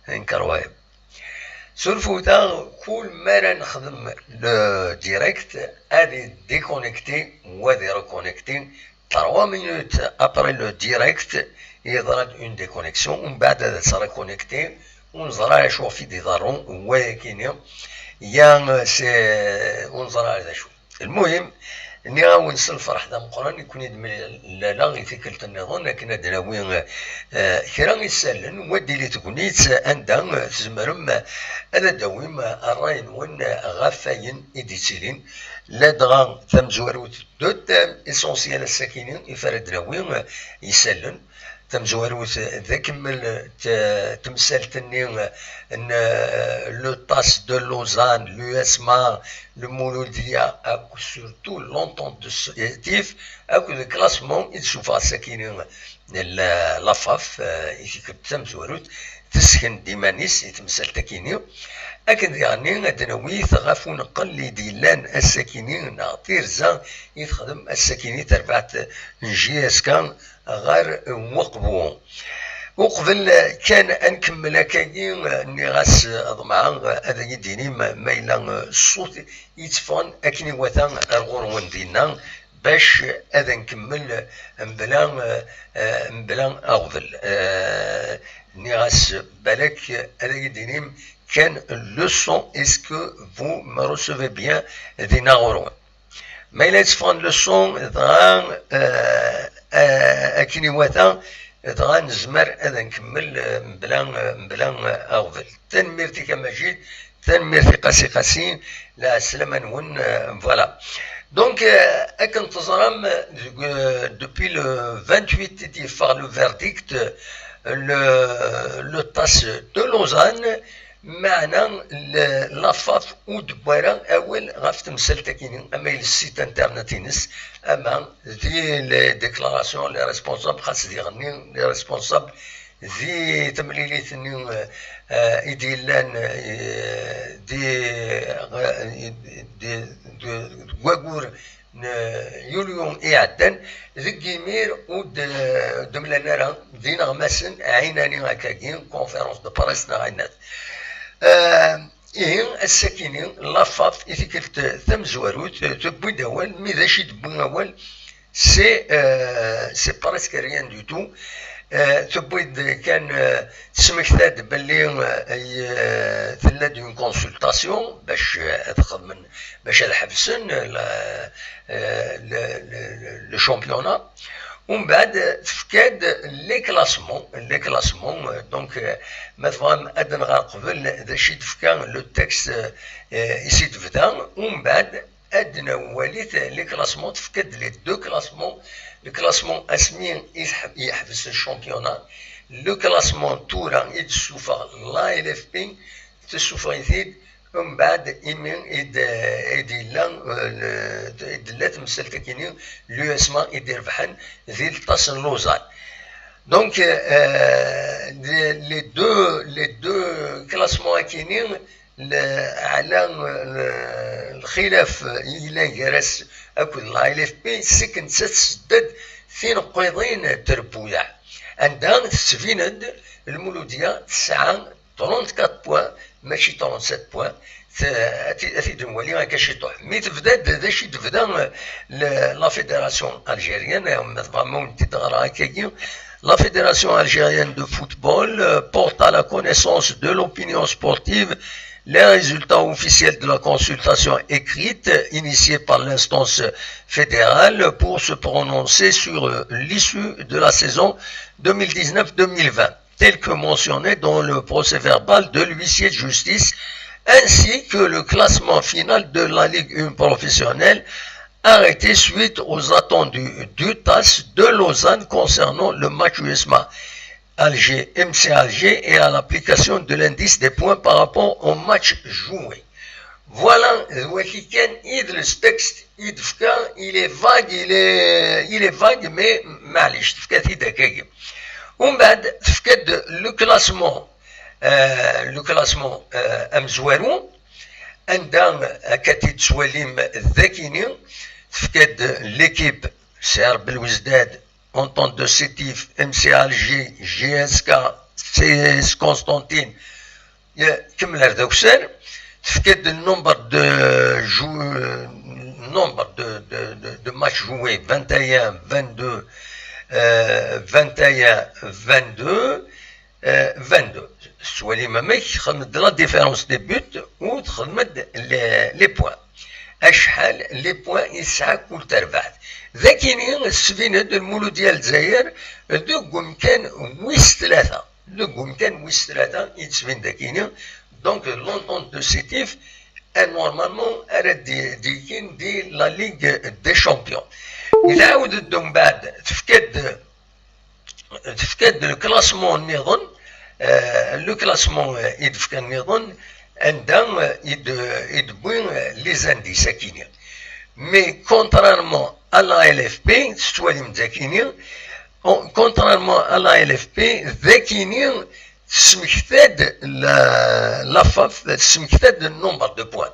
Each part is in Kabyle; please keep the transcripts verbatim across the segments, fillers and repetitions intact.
Incroyable. Surfut-aɣ, kul mi ara nexdem le direct, ad déconnecter, wa ad reconnecter, trois minutes après le direct, yeḍra-d une déconnexion, umbeɛd ad as-reconnecter, ur neẓri ara acu ɣef i d-iḍerru wayakini, ya, c'est, ur neẓri ara d acu. Lmuhim, nniɣ-awen s lferḥ d ameqqran i ken-id-mlaleɣ i tikkelt nniḍen akken ad d-nawi, eh, kra isallen, wa d-ili tegnit anda, eh, tzemrem, eh, ad d-tawim, eh, ṛṛay-nwen, eh, ɣef wayen i d-ittilin. Ladɣa tamezwarut, deux thèmes essentiels ass-akini i ara d-nawi, eh, isallen. Tamezwarut d akemmel n temsalt-nni n, euh, le TAS de Lausanne, l'USMA, le Mouloudia, akked surtout l'entente de Sétif, akked le classement i d-sufeɣ ass-akini la, la FAF, euh, i tikkelt tamezwarut, tesken-d iman-is i temsalt-akini. Akken diɣenni ad d-nawi ɣef uneqqel i d-yellan ass-akini neɣ tirza i texdem ass-akini terbaɛt n J S K ɣer Weqbu. Uqbel kan ad nkemmel akkagi, nniɣ-as ḍemɛeɣ ad iyi-d-inim ma yella ṣṣut yetteffɣen akken iwata ar ɣur-wen dinna, bac ad nkemmel mebla, eh, mebla aɣbel. Eh, nniɣ-as balak ad iyi-d-inim kan le son, est-ce que vous me recevez bien dinna ɣur-wen? Ma yella yetteffeɣ-d le son, dɣa, eh, eh, akken iwata, dɣa nezmer ad nkemmel, eh, mebla, eh, mebla, eh, aɣbel. Tanemmirt-ik a Majid, tanemmirt i Qasi Qasi, lɛeslama-nwen, eh, voilà. Donc, eh, akken teẓram, eh, deg, eh, depuis le vingt-huit i d-yeffeɣ le verdict, eh, le, le TAS de Lausanne, meɛna le, la FAF ur d-tewwi ara awal ɣef temsalt-agi, ama i le site internet-ines, ama di les déclarations, les responsables, xas diɣenni, les responsables di temlilit-nni, eh, i d-yellan, eh, di, eh, di, di, deg wayyur n yulyu iɛeddan, deg yimir ur d-, ur d-mlan ara d ineɣmasen ɛinani akkagi, conférence de presse neɣ ayen-at. Eh, ihi, ass-akini, la FAF, i tikkelt tamezwarut, tewwi-d awal, mi d acu i d-tewwi awal, c'est, euh, c'est presque rien du tout. Euh, tewwi-d kan, euh, tesmekta-d belli, euh, ay, euh, tella-d une consultation bac, euh, ad xedmen, bac ad ḥebsen, euh, la, euh, le, le, le championnat. Umbeɛd tefka-d les classements, les classements, euh, donc, euh, ma tebɣam ad nɣer qbel d acu i d-tefka le texte, euh, euh, i s-id-tebda, umbeɛd ad d-nawalit les classements, tefka-d les deux classements, le classement asmi i teḥ-, yeḥbes le championnat, le classement tura i d-tessufeɣ la L F P, tessufeɣ-it-id, umbeɛd imi i d-, i d-yella, euh, le, i d-tella temsalt-akini, l'U S M A i d-irebḥen di le TAS n Lausanne. Donc, euh, les, les deux, les deux classements akini, le, ɛla, le, lxilaf i yellan gar-as akked la L F P, seg nettat tsedda-d tineqqiḍin n trebbuyaɛ, anda tettbin-d Lmuludya tesɛa trente-quatre points, mačči trente-sept points, T-, ad t-, ad t-id-nwali akka ciṭuḥ. Mi tebda-d, d acu i d-tebda, eh, le-, la Fédération Algérienne, eh, ma tebɣam ad wen-t-id-ɣreɣ akkagi, la Fédération Algérienne de Football, euh, porte à la connaissance de l'opinion sportive les résultats officiels de la consultation écrite initiée par l'instance fédérale pour se prononcer sur, euh, l'issue de la saison deux mille dix-neuf deux mille vingt, tel que mentionné dans le procès-verbal de l'huissier de justice, ainsi que le classement final de la Ligue un professionnelle, arrêté suite aux attendus du TAS de Lausanne concernant le match U S M A Alger, M C Alger, et à l'application de l'indice des points par rapport au match joué. Voilà, d wagi kan i d le texte i d-tefka, il est vague, il est, il est vague, mais maɛlic, tefka-t-id akkagi. Umbeɛd, tefka-d le classement, euh, le classement, euh, amezwaru, anda akka t-id-tettwalim d akini, tefka-d l'équipe, Sɛer Belwezdad, Entente de Sétif, M C Alger, J S K, C S Constantine, ya, kemmel ar d akessar, tefka-d le nombre de jou-, nombre de, de, de, de matchs joués, vingt et un, vingt-deux, euh, vingt et un, vingt-deux, euh, vingt-deux. Tettwalim amek, xedmet-d la différence des buts u txedmet-d les, les points. Acḥal les points i tesɛa kul terbaɛt. D akini, tesbin-d Lmuludya n Lezzayer deg umkan wis tlata. Deg umkan wis tlata i d-tesbin d akini. Donc, l'Entente de Sétif, eh, normalement, ara d-, d-ikin di la Ligue des Champions. Tɛawed-d umbeɛd, tefka-d, tefka-d le classement nniḍen, eh, le classement, eh, i d-tefka nniḍen, anda, eh, i d-, i d-wwi, eh, les indices akini. Mais contrairement à la L F P, tettwalim d akini, contrairement à la L F P, d akini tesmekta-d la, la F A F, tesmekta-d le nombre de points.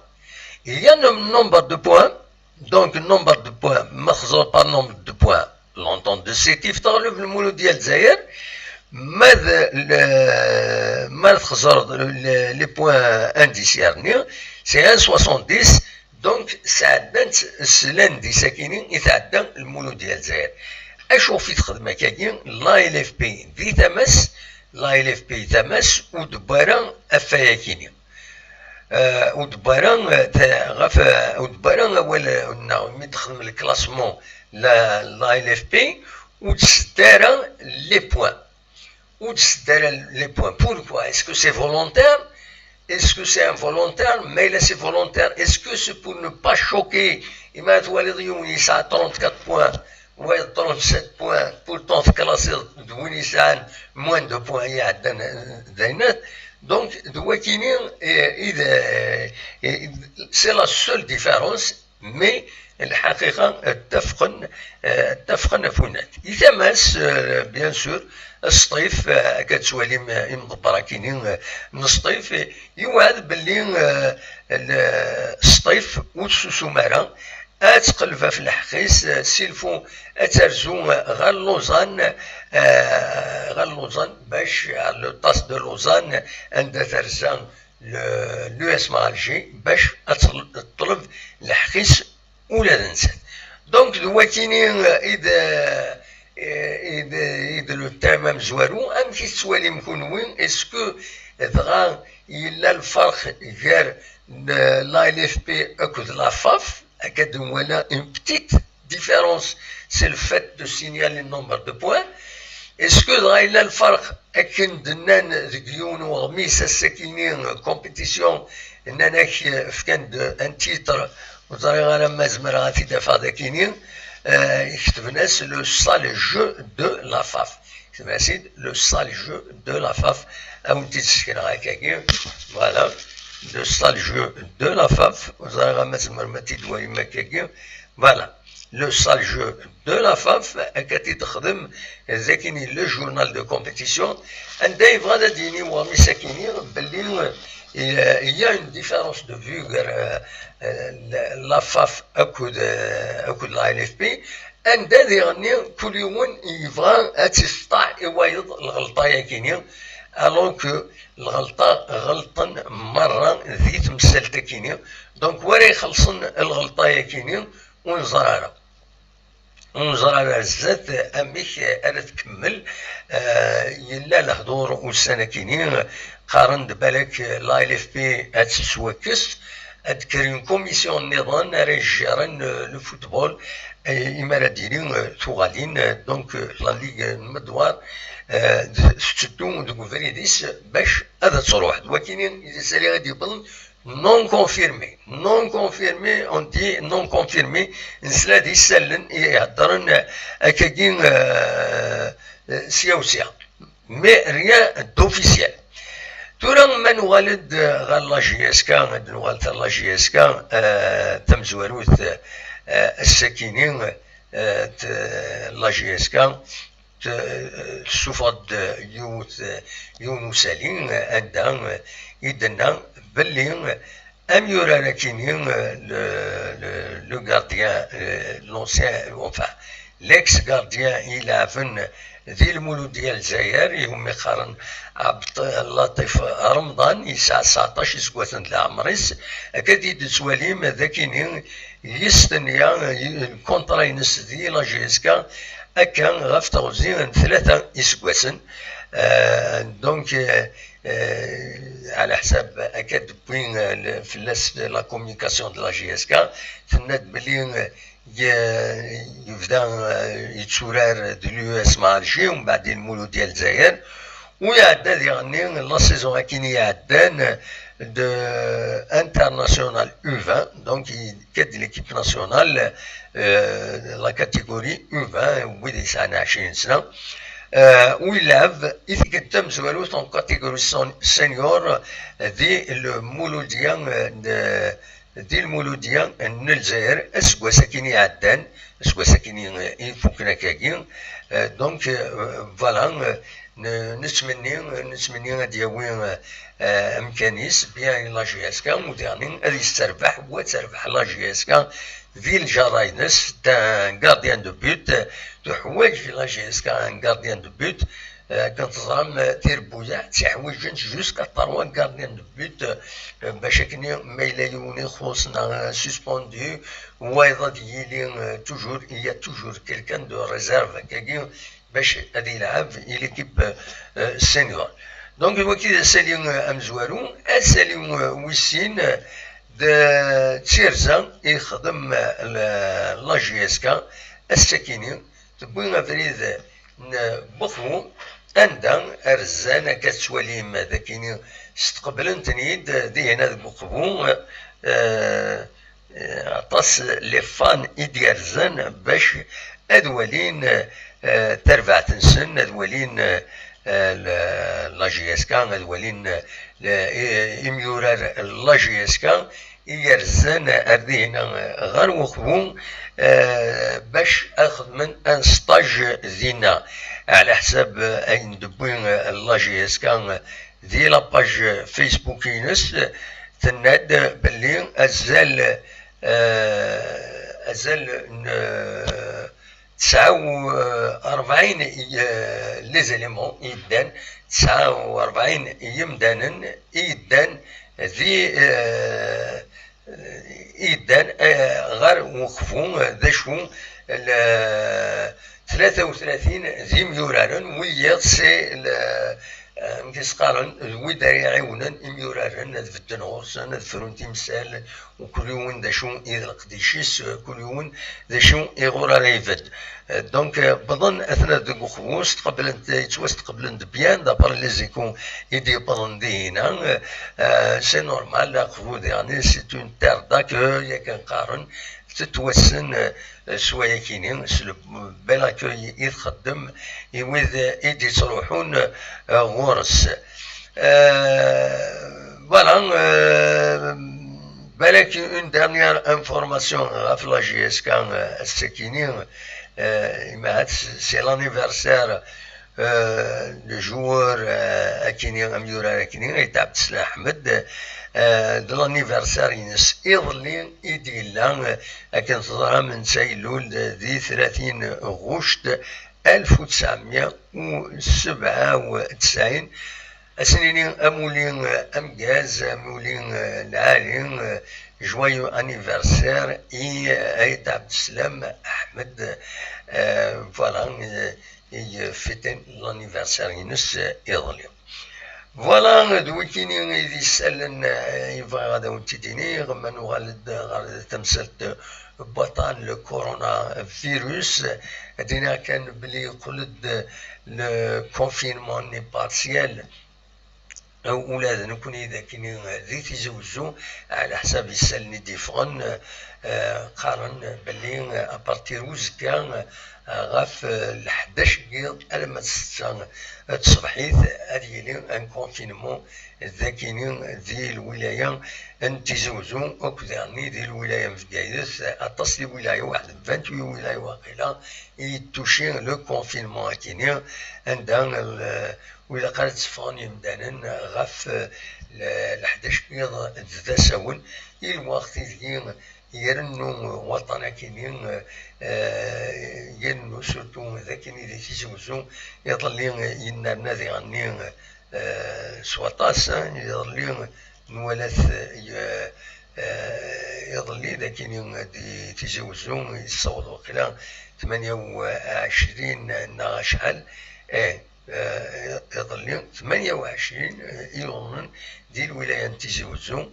Il y a un nombre de points, donc le nombre de points, ma txeẓẓreḍ par nombre de points, l'Entente de Sétif teɣleb Lmuludya n Lezzayer, ma d le, ma txeẓẓreḍ le, les points indiciaires, c'est un soixante-dix, donc sɛeddan-tt s l'indice akini i tɛedda Lmuludya n Lezzayer. Acu i texdem akkagi la L F P di tama-s? La L F P di tama-s ur d-tewwi ara afay akini. Eh, ur d-tewwi ara, eh, ta-, ɣef, eh, ur d-tewwi ara awal, eh, neɣ mi d-texdem le classement la, la L F P, ur d-tsedda ara les points. Ur d-tsedda ara les points. Pourquoi? Est-ce que c'est volontaire? Est-ce que c'est involontaire? Ma yella c'est volontaire, est-ce que c'est pour ne pas choquer? Imi twaliḍ yiwen yesɛa trente-quatre points, wayeḍ trente-sept points, pourtant teklasiḍ d win yesɛan moins de points i iɛeddan, eh, d ayennat. Donc, d wakini, eh, i d, eh, eh, c'est la seule différence. Mais lḥaqiqa ttafqen, eh, ttafqen ɣef winat. I tama-s, eh, bien sûr, Sṭif, eh, akka tettwalim, eh, imḍebber akini, eh, n Sṭif, eh, yewɛed belli, eh, l-, Sṭif ur tessusum ara, ad tqelleb ɣef lḥeqq-is, eh, s'il faut ad terzu, eh, ɣer Lausanne, eh, ɣer Lausanne, bac, eh, le TAS de Lausanne, anda terza le, l'U S M A Alger, bac ad tel-, teṭleb lḥeqq-is ula d nettat. Donc, d wakini, eh, i d, eh, i d, i d le thème amezwaru. Amek i tettwalim kunwi? Est-ce que dɣa yella lferq gar, eh, la L F P akked la F A F? Akka d-nwala une petite différence, c'est le fait de signaler le nombre de points. Est-ce que dɣa yella lferq akken d-nnan deg yiwen uɣmis ass-akini, compétition, nnan-ak, eh, fkan-d un titre, ur ẓriɣ ara ma zemreɣ ad t-id-afeɣ d akini, eh, ketben-as le sale jeu de la F A F. Ketben-as-id le sale jeu de la F A F. Ad wen-t-id-sekneɣ akkagi. Voilà. Le sale jeu de la F A F. Ur ẓriɣ ma tzemrem ad t-id-twalim akkagi. Voilà. Le sale jeu de la F A F, akka t-id-texdem, d akini le journal de compétition, anda yebɣa ad d-yini uɣmis akini belli, euh, il y a une différence de vue gar, euh, euh, la F A F akked, euh, akked la L F P, anda diɣenni kul yiwen yebɣa ad tt-isteṭṭeɛ i wayeḍ lɣelṭa-yakini, alors que lɣelṭa ɣelṭen merra di temsalt-akini. Donc, wara ixellṣen lɣelṭa-yakini, ur neẓri ara. Ur neẓri ara zdat amek ara tkemmel. Eh, yella lehdur ussan-akini, qqaren-d balak la L F P ad tettwakkes, ad d-kker une commission nniḍen ara yejjiren, eh, le football, eh, imi ara d-yili, eh, tuɣalin, eh, donc, eh, la Ligue n Medwar, eh, d-, tetteddu deg ubrid-is bac ad truḥ. D wakini i d isali i d-yewwḍen non confirmé. Non confirmé, on dit non confirmé. Nesla d isallen i iheddren, eh, akkagi, eh, eh, sya u sya. Mais rien d'officiel. Tura ma nuɣal-d ɣer la J S K, ad nuɣal ɣer la J S K, eh, tamezwarut, eh, ass-akini, eh, t-, la J S K, t-, tessufeɣ-d yiwet, yiwen usali anda i d-tenna belli amyurar akini, le, le, le gardien, eh, l'ancien, enfin, l'ex-gardien ileɛben di Lmuludya n Lezzayer, iwumi qqaren Abd Latif Remḍan, yesɛa tesɛeṭṭac iseggasen di leɛmer-is, akka i d-tettwalim d akini yestenya, eh, lkuntra-ines di la J S K, akka ɣef teɣzi n tlata iseggasen. Eh, donc, eh, eh, ɛla ḥsab akka d-wwin, eh, le-, fell-as la communication de la J S K, tenna-d belli, eh, ye-, yebda, eh, yetturar d l'U S M Alger, umbeɛd di Lmuludya n Lezzayer, u iɛedda diɣenni la saison akini iɛeddan de international U vingt, donc yekka-d l'équipe nationale, eh, la catégorie U vingt, wid yesɛan ɛecrin sna. Eh, u yelɛeb i tikkelt tamezwarut en catégorie sen-, senior di Lmuludya, eh, n, di Lmuludya n Lezzayer, aseggas akini iɛeddan, aseggas akini, eh, i ifuken akkagi. Eh, donc, eh, voilà, eh, n-, nettmenni, nettmenni ad d-yawi, eh, amkan-is, bien i la J S K, u diɣenni ad yesserbeḥ, u ad terbeḥ la J S K di lǧara-ines, d un gardien de but, tuḥwaǧ la J S K un gardien de but, eh, akken teẓram, eh, tirbuyaɛ ttiḥwiǧent jusqu'à trois gardiens de but, eh, bac akken ma yella yiwen ixuṣ neɣ, eh, suspendu, wayeḍ ad yili, eh, toujours, il y a toujours quelqu'un de réserve, akkagi, bac ad yelɛeb i l'équipe, euh, senior. Donc, wagi d asali, euh, amezwaru. Asali, euh, wis sin, euh, d tirza i yexdem, euh, la, la J S K, ass-akini, tewwi abrid n Buxbu, anda rzan akka tettwalim d akini, steqblen-ten-id dihin ad Buxbu, euh, aṭas les fans i d-yerzan bac ad walin, eh, tarbaɛt-nsen, ad walin, eh, la, la J S K, ad walin, eh, le-, i-, imyurar n la J S K i yerzan ar dihina, eh, ɣer Uxbu, eh, bac ad xedmen un stage dinna. Ɛla ḥsab, eh, ayen d-tewwi, eh, la J S K, eh, di la page Facebook-ines, tenna-d belli azal, eh, azal n, eh, tesɛa u rebɛin i, eh, les éléments i yeddan, tesɛa u rebɛin i yimdanen i yeddan di, eh, i yeddan, eh, ɣer Uxbu, eh, d acu, le-, tlata u tlatin d imyuraren, wiyiḍ c'est le-, eh, amek i s-qqaren, d wid ara iɛiwnen imyuraren ad bedden ɣur-sen, ad frun timsal, u kul yiwen d acu i d leqdic-is, kul yiwen d acu iɣur ara ibedd. Eh, donc, eh, wwḍen atna deg Uxbu, steqblen-t, yettwasteqblen-d bien, d'après les échos i d-yewwḍen dihina. Eh, c'est normal, Uxbu diɣen, c'est une terre d'accueil, akken qqaren, tettwassen, eh, s wayakini, s le bel accueil i txeddem i wid i d-yettruḥun, eh, ɣur-s. Eh, voilà, eh, balak une dernière information ɣef la J S K, eh, ass-akini, eh, imahat c'est l'anniversaire, eh, le joueur, eh, akini, amyurar akini, Ayt Ɛebdeslam Ḥmed, eh, d l'anniversaire-ines iḍelli i d-yella, eh, akken teẓram, netta ilul di tlatin ɣuct alef u tesɛemya u sebɛa u tesɛin. Ad s-nini amuli ameggaz, amuli lɛali, joyeux anniversaire i Ayt Abdeslam Ahmed. Euh, voilà, euh, i fêter l'anniversaire-ines iḍelli. Voilà, d wikini i d isallen, euh, i bɣiɣ ad awen-tt-id-iniɣ, ma nuɣal-d ɣer tamsalt n waṭṭan, le coronavirus. Ad iniɣ kan belli yeqqel-d le confinement-nni partiel, ula d nekkni d akkenni di Tizi Wezzu, ɛla ḥsab isallen i d-yeffɣen, eh, qqaren belli, eh, à partir uzekka, eh, ɣef, eh, leḥdac n yiḍ alamma d ssetta n tṣebḥit, ad yili un confinement d akkenni di lwilaya n Tizi Wezzu akked daɣenni di lwilaya n Bgayet. Aṭas n lwilaya, waḥed n vingt-huit wilaya waqila, i yettuci le confinement akkenni, anda l-, ur ilaq ara ad tteffɣen yemdanen ɣef, eh, le-, leḥdac n yiḍ d asawen, i lweqt ideg irennu waṭṭan akkenni, eh, irennu surtout d akkenni di Tizi Wezzu. Iḍelli yennerna diɣenni, eh, s waṭas, eh, iḍelli nwala-t, eh, eh, iḍelli d akkenni di Tizi Wezzu yessaweḍ waqila tmanya u ɛecrin neɣ acḥal. Eh, eh, iḍelli, tmanya u ɛecrin, eh, i yuḍnen di lwilaya n Tizi Wezzu.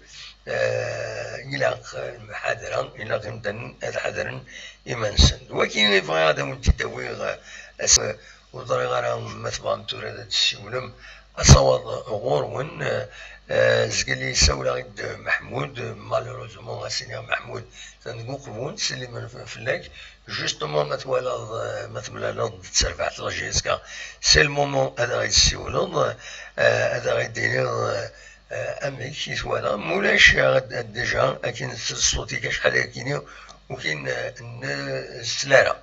Eh, ilaq lemḥadra, ilaq imdanen ad ḥadren iman-nsen. D wagi i bɣiɣ ad awen-t-id-awiɣ, eh, ass-, ur ẓriɣ ara ma tebɣam tura ad d-tessiwlem asawaḍ ɣur-wen. Eh, eh, zgel yessawel-aɣ-d Meḥmud, malheureusement, ad s-iniɣ Meḥmud, atan deg uqbun, slimen f-, fell-ak. Justement, ma twalaḍ, eh, ma temlaleḍ-d d terbaɛt la J S K, c'est le moment ad aɣ-yessiwleḍ, eh, ad aɣ-d-tiniḍ, eh, amek i twalaḍ. Ma ulac, eh, déjà akin s-, ṣṣut-ik acḥal akkin-i ur kin-, eh, nesla ara.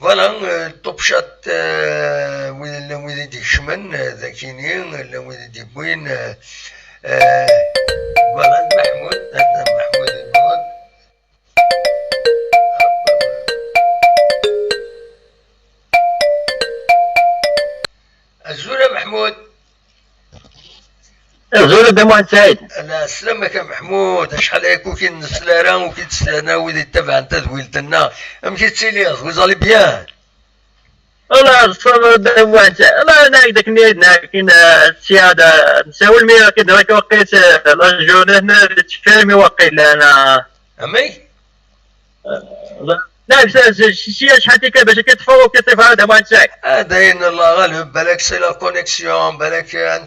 Voilà, eh, top chat, eh, wid, llan wid i d-ikecmen, eh, d akkin-i, llan wid i d-yewwin, eh, eh, voilà, d Meḥmud, eh, d Meḥmud yewweḍ. Azul a Meḥmud. Azul a Dda Muḥend Saɛid. Ala, sslam-ak a Meḥmud, acḥal aya ur k-id-nesla ara, ur k-id-slan ara wid ittabaɛen tadwilt-nneɣ. Amek i tettiliḍ? Vous allez bien? Ala, ṣṣaba a Dda Muḥend Saɛid. Ala, nɛak dak-nni, nɛak, eh, sya, eh, nessawel mi akken d-, waqil, eh, la journée, hna di tfermi waqil, ana. Amek? La, la, si, si, si, acḥal tikkal bac akka teffeɣ, ur k-iṭṭif ara Dda Muḥend Saɛid. Ah, dayen, Allah ɣaleb, balak c'est la connexion, balak, euh,